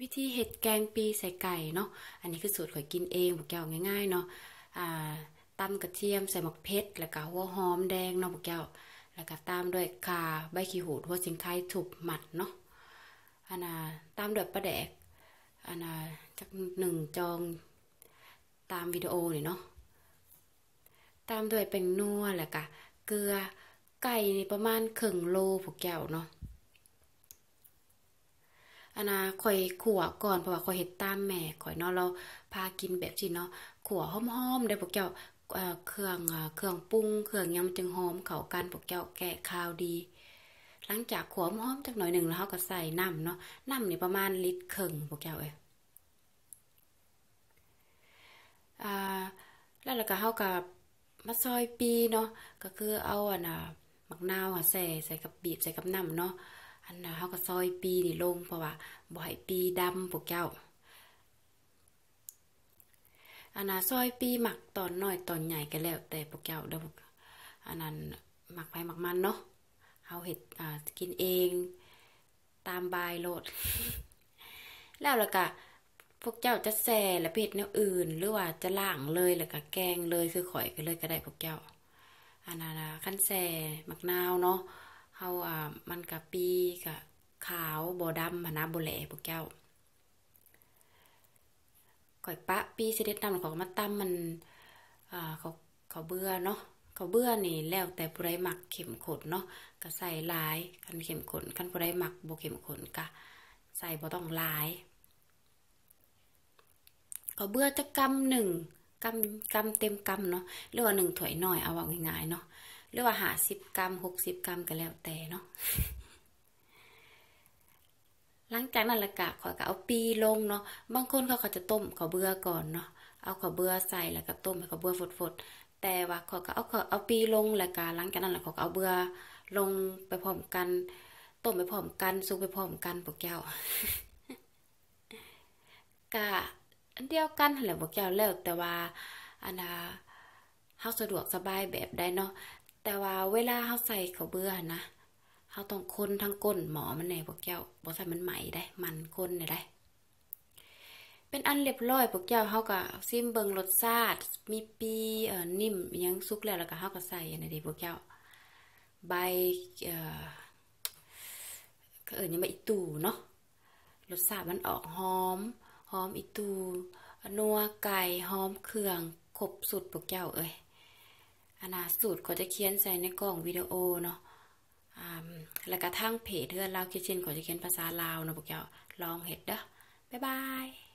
ວິທີເຮັດແກງປີໃສ່ໄກ່ເນາະ. ອັນນີ້ຄືສູດຂ້ອຍກິນເອງພວກເຈົ້າ, ງ່າຍໆເນາະ. ອ່າ ຕຳກະທຽມ ໃສ່ໝາກເຜັດ ແລ້ວກະຫົວຫອມແດງເນາະພວກເຈົ້າ, ແລ້ວກະຕາມດ້ວຍຂ່າ ໃບຂີ້ຫູດ ຫົວສີໄຄ ທຸບມັດເນາະ. ອັນນ່າ ຕາມດ້ວຍປາແດກ ອັນນ່າ ຈັກໜຶ່ງຈອງ ຕາມວິດີໂອນີ້ເນາະ, ຕາມດ້ວຍແປ້ງນົວ ແລ້ວກະເກືອ. ໄກ່ນີ້ປະມານເຄິ່ງໂລພວກເຈົ້າເນາະ. ອັນນ່າ ຂ້ອຍຂົ້ວກ່ອນ ເພາະວ່າຂ້ອຍເຮັດຕາມແມ່ຂ້ອຍເນາະ, ລາວພາກິນແບບຊີ້ເນາະ. ຂົ້ວຫອມໆເດີ້ພວກເຈົ້າ, ເອີ ເຄື່ອງ ເອີ ເຄື່ອງປຸງ ເຄື່ອງຫຍັງມັນຈຶ່ງຫອມເຂົ້າກັນພວກເຈົ້າ, ແກ້ຄາວດີ. ຫຼັງຈາກຂົ້ວຫອມໆຈັກໜ້ອຍໜຶ່ງແລ້ວ ເຮົາກໍໃສ່ນ້ຳເນາະ, ນ້ຳນີ້ປະມານລິດເຄິ່ງພວກເຈົ້າເອີຍ. ອ່າ ແລ້ວ ແລ້ວກໍເຮົາກໍມາຊອຍປີເນາະ, ກໍຄືເອົາ ອັນນ່າ ໝາກນາວຫາແຊ່ໃສ່ກັບ ບີບໃສ່ກັບນ້ຳເນາະ. ອັນນ່າ ເຮົາກໍຊອຍປີນີ້ລົງ ເພາະວ່າບໍ່ໃຫ້ປີດຳພວກເຈົ້າ. ອັນນ່າ ຊອຍປີມັກຕອນນ້ອຍຕອນໃຫຍ່ກໍແລ້ວແຕ່ພວກເຈົ້າເດີ້, ອັນນັ້ນມັກໃຜມັກມັນເນາະ. ເຮົາເຮັດ ອ່າ ກິນເອງ ຕາມບາຍໂລດ. ແລ້ວ ແລ້ວກະພວກເຈົ້າຈະແຊ່ ແລ້ວໄປເຮັດແນວອື່ນ ຫຼືວ່າຈະລ້າງເລີຍ ແລ້ວກະແກງເລີຍ ຄືຂ້ອຍກໍເລີຍກໍໄດ້ພວກເຈົ້າ. ອັນນັ້ນນະ ຄັນແຊ່ໝາກນາວເນາະ ເຮົາ ອ່າ ມັນກະປີກະຂາວ ບໍ່ດຳຫັ້ນນະ ບໍ່ແຫຼພວກເຈົ້າ. ຂ້ອຍປະປີຊະນິດນ້ຳ ແລ້ວຂ້ອຍກໍມາຕຳມັນ ອ່າ ເຂົ້າ ເຂົ້າເບືອເນາະ. ເຂົ້າເບືອນີ້ແລ້ວແຕ່ຜູ້ໃດມັກເຂັ້ມຂຸ້ນເນາະ ກໍໃສ່ຫຼາຍ ຄັນເຂັ້ມຂຸ້ນ, ຄັນຜູ້ໃດມັກບໍ່ເຂັ້ມຂຸ້ນກໍໃສ່ບໍ່ຕ້ອງຫຼາຍ. ເຂົ້າເບືອຈັກກຳໜຶ່ງ ກຳ ກຳເຕັມກຳເນາະ ຫຼືວ່າໜຶ່ງຖ້ວຍນ້ອຍ ເອົາເວົ້າງ່າຍໆເນາະ ຫຼືວ່າຫ້າສິບກຳ ຫົກສິບກຳ ກໍແລ້ວແຕ່ເນາະ. ຫຼັງຈາກນັ້ນແລ້ວກະ ຂ້ອຍກໍເອົາປີລົງເນາະ. ບາງຄົນເຂົາກໍຈະຕົ້ມເຂົ້າເບືອກ່ອນເນາະ, ເອົາເຂົ້າເບືອໃສ່ ແລ້ວກໍຕົ້ມໃຫ້ເຂົ້າເບືອຟົດໆ. ແຕ່ວ່າຂ້ອຍກໍເອົາ ເຂົ້າ ເອົາປີລົງ ແລ້ວກະຫຼັງຈາກນັ້ນແລ້ວ ຂ້ອຍກໍເອົາເບືອລົງໄປພ້ອມກັນ, ຕົ້ມໄປພ້ອມກັນ, ສຸກໄປພ້ອມກັນພວກເຈົ້າ. ກະອັນດຽວກັນຫັ້ນແຫຼະພວກເຈົ້າ, ແລ້ວແຕ່ວ່າ ອັນນ່າ ເຮົາສະດວກສະບາຍແບບໃດເນາະ. ແຕ່ວ່າເວລາເຮົາໃສ່ເຂົ້າເບືອຫັ້ນນະ ເຮົາຕ້ອງຄົນທັງກົ້ນໝໍ້ມັນແດ່ພວກເຈົ້າ, ບໍ່ຊັ້ນມັນໄໝ້ເດ້, ມັນຄົນແດ່ໃດ. ເປັນອັນລຽບຮ້ອຍພວກເຈົ້າ, ເຮົາກໍຊິມເບິ່ງລົດຊາດ, ມີປີ ເອີ ນິ້ມ ອີ່ຫຍັງສຸກແລ້ວ, ແລ້ວກໍເຮົາກໍໃສ່ອັນນີ້ເດ້ພວກເຈົ້າ, ໃບ ເອີ ເຂົາເອີ້ນຫຍັງ ໃບອີ່ຕູ່ເນາະ. ລົດຊາດມັນອອກຫອມ, ຫອມອີ່ຕູ່, ນົວໄກ່, ຫອມເຄື່ອງ, ຄົບສຸດພວກເຈົ້າເອີຍ. ອັນນ່າ ສູດຂ້ອຍຈະຂຽນໃສ່ໃນກ້ອງວິດີໂອເນາະ, ອາ ແລ້ວກະທາງເພຈເຮືອນລາວຄິດເຊັ່ນ ຂ້ອຍຈະຂຽນພາສາລາວເນາະພວກເຈົ້າ, ລອງເຮັດເດີ້. ບາຍບາຍ.